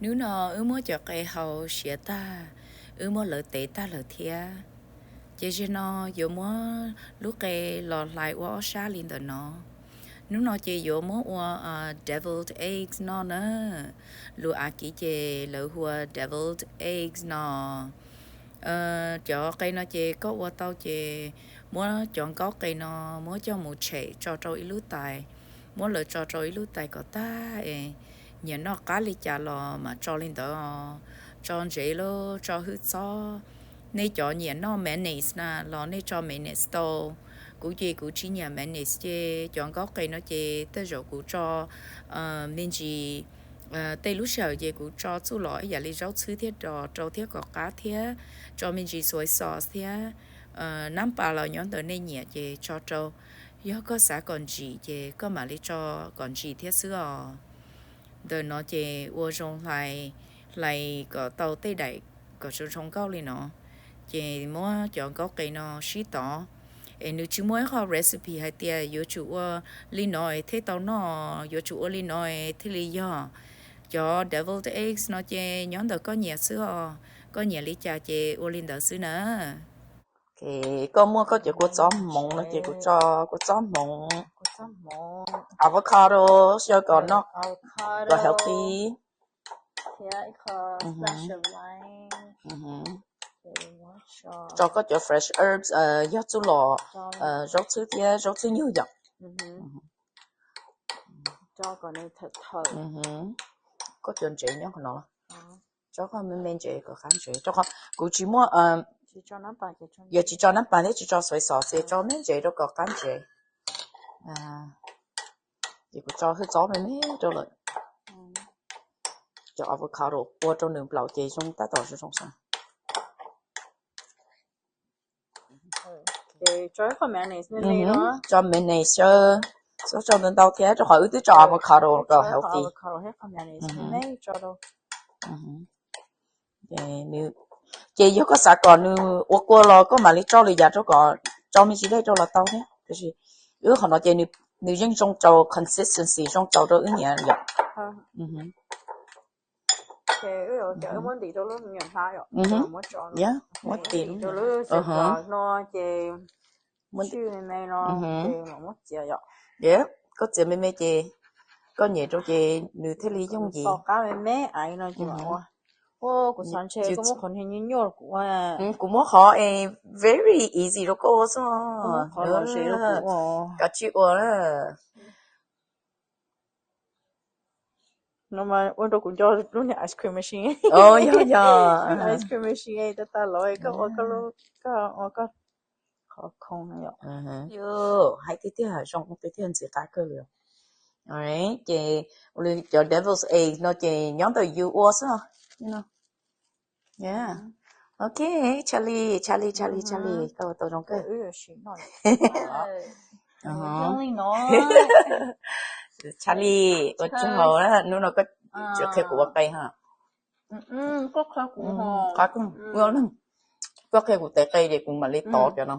Hnub no wb muab cov qe hau siav tag, wb muab lawv tev tag lawm thiab. Ces zaum no yuav muab lub qe los hlais ua ob sab li ntawm no. Hnub no ces yuav muab ua deviled eggs no na. Lus Askiv ces lawv hu ua deviled eggs no. Cov qe no ces koj ua tau ces muab cov nkaub qe no muab coj mus tshem tso rau ib lub tais, muab lawv tso rau ib lub tais kom tag es nyiam noj qab li cas los mam tso li ntawd os. Tso ntsev los tso hwj txob. Nej cov nyiam noj mayonnaise na los nej tso mayonnaise tau. Kuv ces kuv tsis nyiam mayonnaise ces cov nkaub qe no ces tej zaum kuv tso me ntsis, tej lub sij hawm ces kuv tso txuj lom ib yam li zaub txhwb thiab dos rau thiab kom qab thiab, tso me ntsis soy sauce thiab. Nab pas los nyob ntawm nej nyiam ces tso rau. Yog koj xav kom ntsim ces koj mam li tso kom ntsim thiab xwb os. Ntawm no ces ua zoo hlais, hlais kom tau tej daim kom zoo zoo nkauj li no. Ces muab cov nkaub qe no sib tov. Es nws tsis muaj ib qho recipe hais tias yuav tsum ua li no es thiaj tau noj, yuav tsum ua li no es thiaj li yog. Cov deviled eggs no ces nyob ntawm koj nyiam xwb os, koj nyiam li cas ces ua li ntawd xwb na. Koj muaj koj cov kua txob hmoov no ces kuv tso kua txob hmoov, avocado, xyaw kom noj, kom healthy. Tso koj cov fresh herbs, yog txuj lom, zaub txhwb thiab zaub txhwb nyuj yom. Koj cov ntsev nyob qhov no, tso koj me me ntsev kom qab ntsev rau qhov kuv tsis muaj, yog tsis tso nab pas thiab tsis tso soy sauce ces tso me ntsev rau kom qab ntsev. Ces kuv tso hwj txob me me rau lawm. Cov avocado ua rau nws nplaum ces zoo tab tom zoo zoo xwb. Tso mayonnaise xyaw, tso ntau ntau thiab rau qhov wb twb tso avocado kom healthy. Ces yog koj xav kom nws ua kua los koj mam li tso lwm yam rau kom tso me ntsis dej rau los tau thiab, tiam sis wb qhov no ces nws yeej zoo rau consistency, zoo rau rau wb nyiam yom. Muab tim, koj txiav me me ces koj nyem rau ces nws thiaj li yooj yim. Kuv muab qhov es very easy rau koj ua xwb, kav tsij ua. No mas ua rau kuv nco lub niag ice cream machine. Yog yog, ice cream machine tas tas los koj ua koj lub, koj ua koj qhov khoo no yom. Hais tiag tiag zoo tiag tiag, ntxim qab kawg li. Ces cov devil's egg no ces nyob ntawm yus ua xwb. Ok, Charlie, Charlie, Charlie, Charlie, koj ua tau zoo kawg. Charlie, ua tsaug, hnub no koj tseem qhia kuv ua qe ha. Koj qhia kuv tes qe ces kuv mam li tov cov no.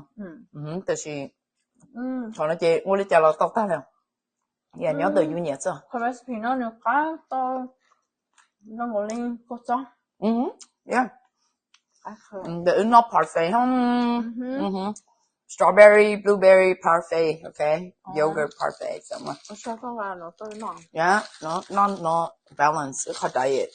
Tab sis qhov no ces ua li cas los tau tag li. Yam nyob ntawm yus nyiam xwb. Qhov recipe no nws qab tau zoo nkaus li kua txob. Ntawm wb noj parfait, strawberry, blueberry parfait, ok, yogurt parfait. Noj no balance wb qhov diet.